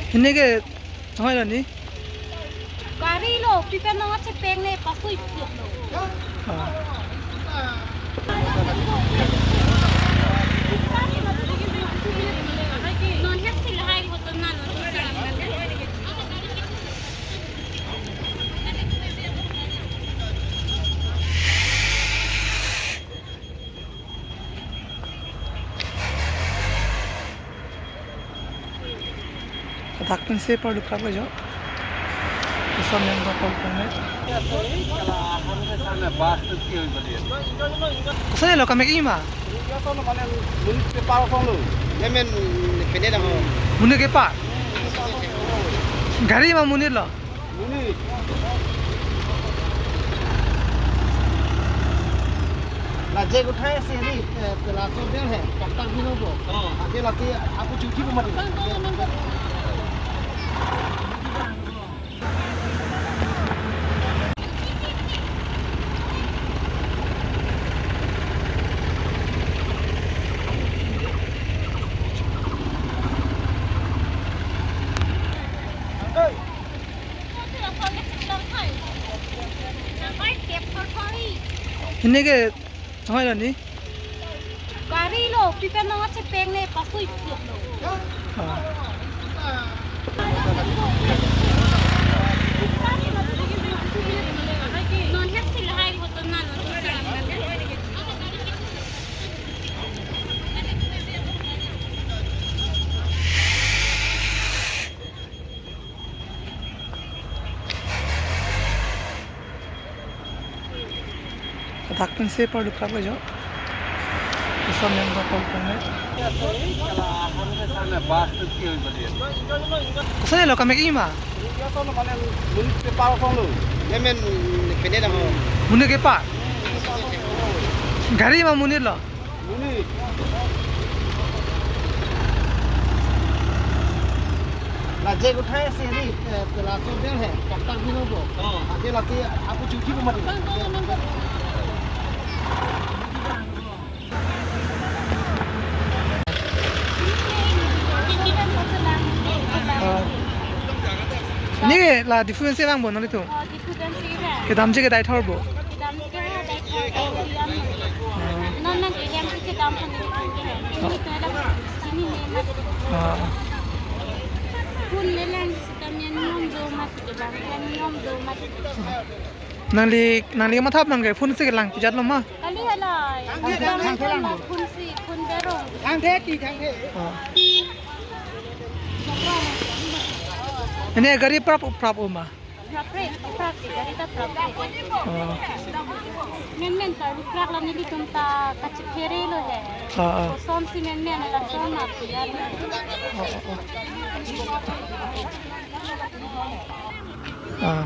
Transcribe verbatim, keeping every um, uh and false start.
Hini ke, hoi lo ni? Gari lo, pipen nong achepeng ne, pasui piok lo. Ah. Non hep sila hai hoton na non sila. Adak pensi pardukrap lo jo. Lason neng ba pon pon ne. Lason lo kamek ima. Nemen pene dah ho. Monit ke pa. Gari ma monit lo. Monit. La je uthai si ni, eh, pela so del hai, tractor bhi lo bo. Oh. Aje lasi apu chuthi ko mati. Hini ke, hoi lo ni? Gari lo, pipen nong achepeng ne, pasui piok lo. Ah. Non hep sila hai hoton na non sila. Adak pensi pardukrap lo jo. Lason neng ba pon pon ne. Lason lo kamek ima. Nemen pene dah ho. Monit ke pa. Gari ma monit lo. Monit. La je uthai si ni, eh, pela so del hai, tractor bhi lo bo. Oh. Aje lasi apu chuthi ko mati. Ah. Ni la Diphu pensi lang bo nang itu. Oh, Diphu pensi ke. Kedamji kedai thor bo. Kedamji kedai thor, kedai thor. Non nang kedam ke kedam kan. Ini kedam. Ini ne ma. Ah. Phone le lang si kedam niom do ma, kedam niom do ma. Nangli, nangli mathap nang ke phone si kelang pijat lo ma? Kali hala. Thangthe, thangthe lang. Phone si, phone berong. Thangthe ti, thangthe. Ah. Ini gari prap prap oma. Prap re, prap ke gari ta prap re. Ah. Men men ta rukrak la nelitum ta kachiphere lo he. Ah, ah. Son si men men la son na pijat. Ah, ah, ah. Ah.